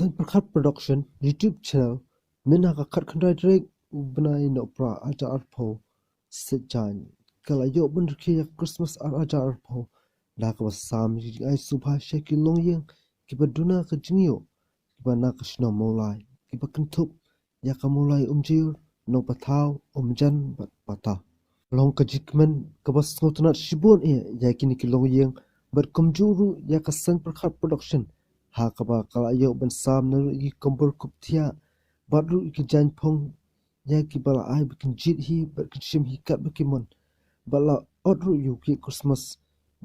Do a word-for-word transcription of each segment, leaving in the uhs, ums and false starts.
Saiñ Pyrkhat Production YouTube channel mynta ka khatkhyndai tarik u bnai Nohprah arhajar arphew saitjaiñ ka la ïoh ban rkhie ïa ka Christmas arhajar arphew da kaba sam ïa ka jingai sngewbha sha ki longïing kiba duna ka jingïoh kiba na ka shnong Mawlai kiba kynthup ïa ka Mawlai Umjur, Nongpathaw, Umjan bad Pata. Long ka jingkmen kaba sngewtynnat shibun eh ïa kine ki longïing bad kumjuh ruh ïa ka Saiñ Pyrkhat Production ha kaba ka la ïoh ban sam na ruh ïa ki kumbur kup thiah bad ruh ïa ki jaiñphong ïa kiba la ai ba kin jied hi bad kin shim hi katba ki mon. Bad la ot ruh ïa u cake Christmas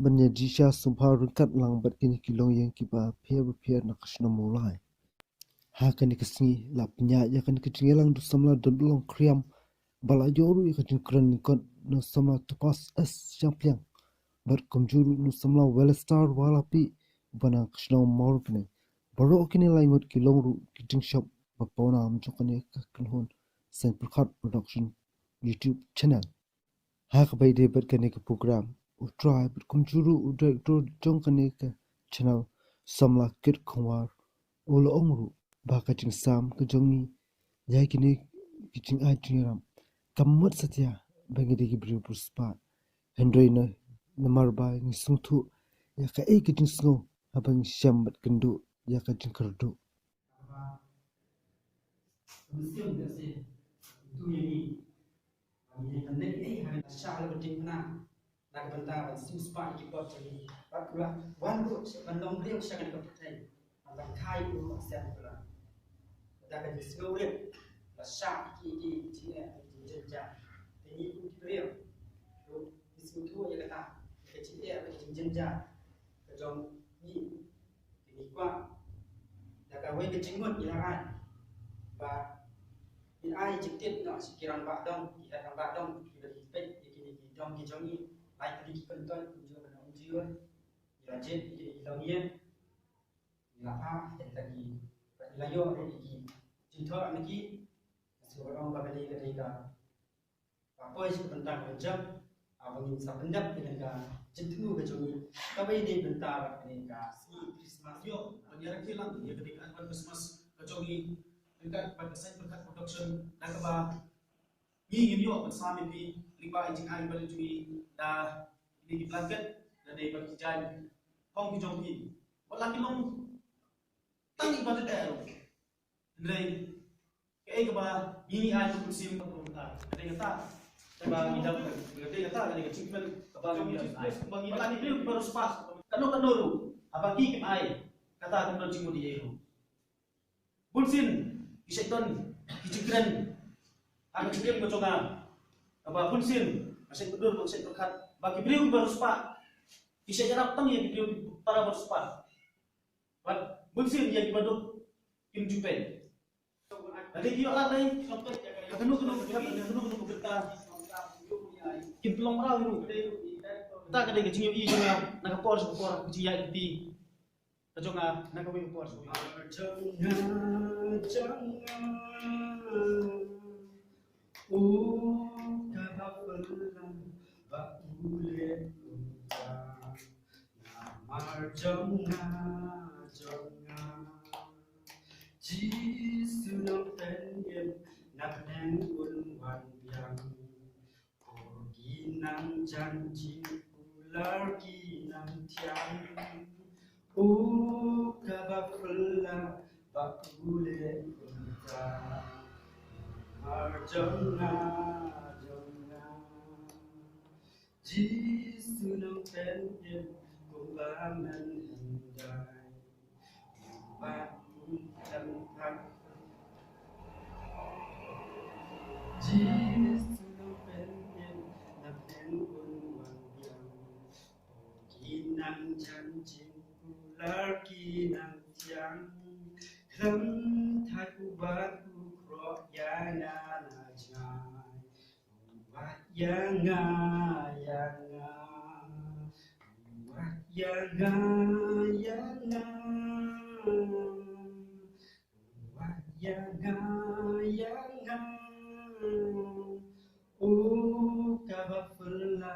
ban ïa jied sha sngewbha ryngkat lang bad kine ki longïing kiba pher ba pher na ka shnong Mawlai. Ha kane ka sngi la pynïaid ïa kane ka jingïalang da u samla Donbah Longkriam ba la ïoh ruh ïa ka jingkren lyngkot na u samla Topaz S Shangpliang bad kumjuh ruh na u samla Wellstar Walapi uba na ka shnong Mawryngkneng. Baroh kine lai ngut ki long ruh ki jingshop ba pawnam jong kane ka kynhun Saiñ Pyrkhat Production YouTube channel. Ha kaba ïadei bad kane ka program u trai bad kumjuh ruh u director jong kane ka channel samla Kit Khongwar u la ong ruh ba ka jingsam ka jong ngi ïa kine ki jingai jingïarap kam mut satia ba ngi dei ki briew ba riewspah. Hynrei na namar ba ngi sngewthuh ïa kaei ka jingsngew haba ngi shem bad kynduh ïa ka jingkyrduh. Ba mynsiem da se tu ïa ngi. Ba ngi kan leh ei ha ka sha la bynta na ka bynta ban sngewspah ïa ki bor jong ngi. Bad u la wan ruh ban long briew sha kane ka pyrthei. Ban kai u ruh ha ka sem pura. Da ka jingsngewrit la shah ki ki ki jingeh ki jingjynjar. Te ngi kum ki briew ruh ngi sngewthuh ïa kata, ïa ka jingeh ïa ka jingjynjar ka jong ngi. Te ngi kwah da kawei ka jingmut ngi la rai ba ngin ai jingtip noh sha ki rangbah dong, ki head rangbah dong kiba dei peit ïa kine ki dong ki jong ngi, lai tylli ki kyntoit kumjuh ban ong jiur. Ngi la jied ïa kine ki longïing, ngi la phah ïa kita ki, ngi la ïoh ruh ïa ki jingthoh na ki. Sngewbha ong ba kane ka dei ka Ka poi sha ka bynta ka jam, ah, ba ngin sa pyndep ïa ka jingthmu ka jong ngi. Kaba ïadei bynta bad kane ka sngi Christmas ïoh, ba ngi rakhe lang ïa kane ka advance Christmas ka jong ngi. Ryngkat bad ka Saiñ Pyrkhat Production, da kaba ngi ngin ïoh ban sam ïa phi lyngba ïa ka jingai ba la jong ngi da kine ki blanket, da dei bad ki jaiñphong ki jong phi. Wat la ki long tang iba dei. Hynrei kaei kaba ngi ngi ai ka mynsiem ka bynta ka dei kata. Kaba ngi dap ka dei kata ka dei ka jingkmen kaba ngi dap ai. Ba ngi la ki briew kiba riewspah kano kano ruh haba ki kim ai kata kam don jingmut ïa u. Bunsien ki shait don ki jingkren ha ka jingim ka jong nga. Kaba bunsien ka shait kyndur ka shait pyrkhat ba ki briew kiba riewspah ki shait ïarap tang ïa ki briew para ba riewspah. Bad bunsien ïa kiba duk kim ju peit. Lada ki ïoh lad dei, kano kano ka, kano kano ka bynta kin pynlong mraw ïa u. Kata ka dei ka jingïohi jong nga na ka por sha ka por, ka jingïaid lynti ka jong nga na kawei ka por sha kawei. Jong nga, jong nga. U kaba phylla ba u leh kumta. Namar jong nga, jong nga. Jisu Nongpynim na bneng un wan biang. Ko ki nongjan jingkular ki nongthiang. U kaba phylla ba u leh kumta. Namar jong nga, jong nga. Jisu Nongpynim kumba men hyndai. Wat ym thang. Jisu Nongpynim na bneng un wan biang. Ki nongjan jingkular ki nongthiang. Khlem thait u Wat u khroh ïa nga na jngai. U Wat ïa nga, ïa nga. U Wat ïa nga, ïa nga. U Wat ïa nga, ïa nga. U kaba phylla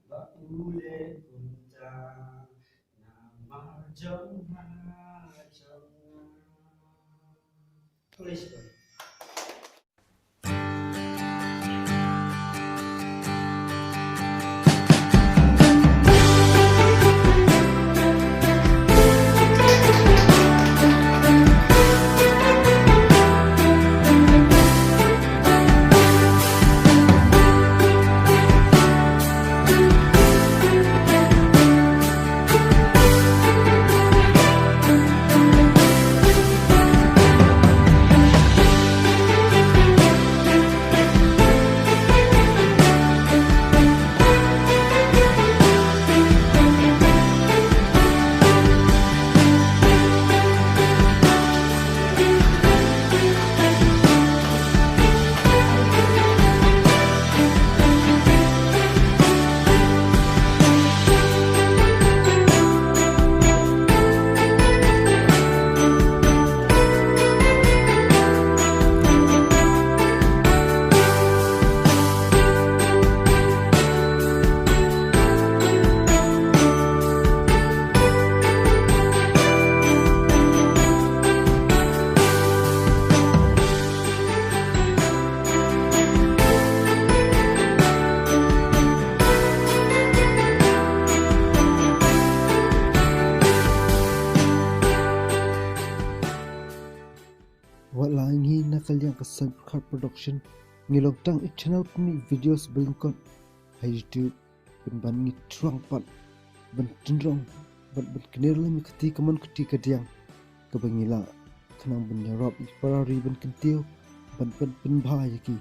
ba u leh kumta. Namar jong nga, jong nga. Wat la ngi na ka liang ka Saiñ Pyrkhat Production, ngi long tang i channel pynmih videos ba lyngkot ha YouTube, pynban ngi thrang pat ban tynrong, ban, ban kyner lem ïa kti kamon kti kadiang kaba ngi lah, khnang ban ïarap ïa ki para ri ban kyntiew, ban, ban pynbha ïa ki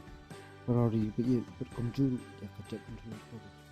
para ri ba ïeit bad kumjuh ïa ka jaitbynriew.